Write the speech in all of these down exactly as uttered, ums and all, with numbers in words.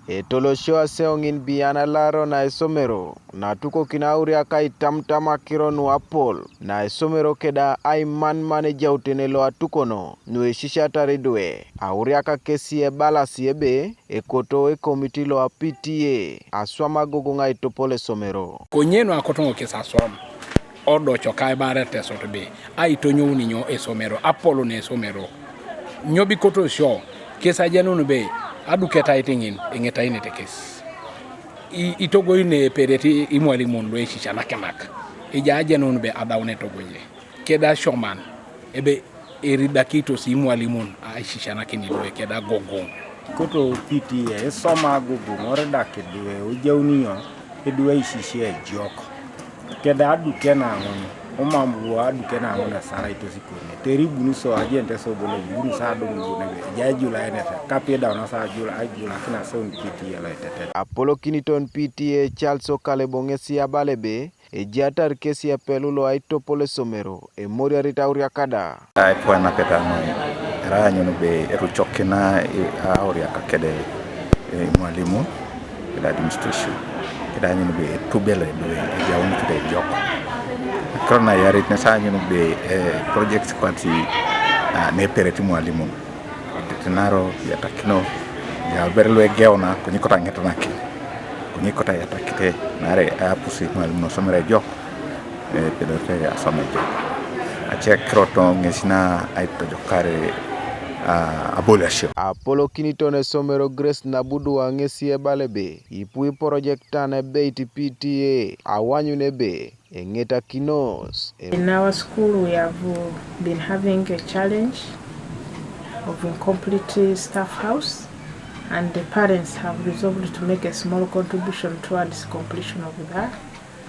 Etolosio aseo ŋin bian alaro na esomero, natukokina auriak aitamtam akiro nuapol na esomero keda aimanman ejautene lo atukono nuesisiatar idwe. Auriak kesi ebalasi ebe ekoto ekomiti lo a P T A aswam agogoŋ aitopol esomero. Konye nu akotoŋo kes aswam odoco ka ebaret esot be aitonyouni nyo esomero, apolon esomero. Nyo bikoto sio kes ajenun be aduketait ŋin eŋetainete kes. I- itogoine eperet imwalimun luesisianakinak, ija ajenun be adaun etogoye keda sioman ebe eridakitos imwalimun aisisianakin idwe keda agogoŋ. Koto P T A isoma agogoŋ oridak idwe ojaunio idwe aisisia ejok. Keda aduke naŋun, umam bu aduke naŋun esaraitos ikone. Teribuni so ajenete so bolo ibuni so adum ibuni ebe ejai ejulaenete. Kapi idauna so ajul- ajulakin aseun P T A loitetet. Apolokiniton P T A Charles Okalebo ŋesi abala ebe ejiatar kesi epelu lo aitopol esomero emoriarit auriak da. Aipua napeta noi, erai anyun be erucokina i- auriak kede imwalimu, kede administration, kede anyun be etubele do ejaun kede ejok. Akiro na yarit nesa anyun be eh, project kwati ah, neperet imwalimu. Tetenaro yatakino, ya bere lo egeuna, kunyikota ŋetanakin. Kunyikota yatakite, nare apusi mwalimu nosomera ejok, eh, pedorete asoma ejok. Ace kiroto ŋesi na aitojokare ah, aboliasio. Apolokiniton esomero Grace Nabudua ŋesi ebala ebe ipu iprojektan ebeit P T A awanyun ebe eŋetakinos. In our school, we have uh, been having a challenge of incomplete staff house, and the parents have resolved to make a small contribution towards completion of the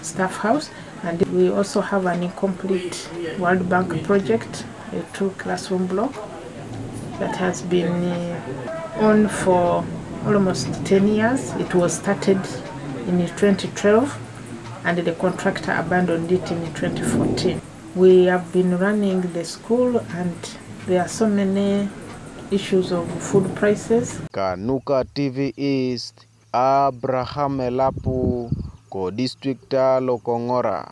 staff house. And we also have an incomplete World Bank project, a two classroom block that has been uh, on for almost ten years. It was started in twenty twelve, and the contractor abandoned it in twenty fourteen. We have been running the school, and there are so many issues of food prices. Kanuka T V East, Abraham Elapu, ko district lo Koŋora.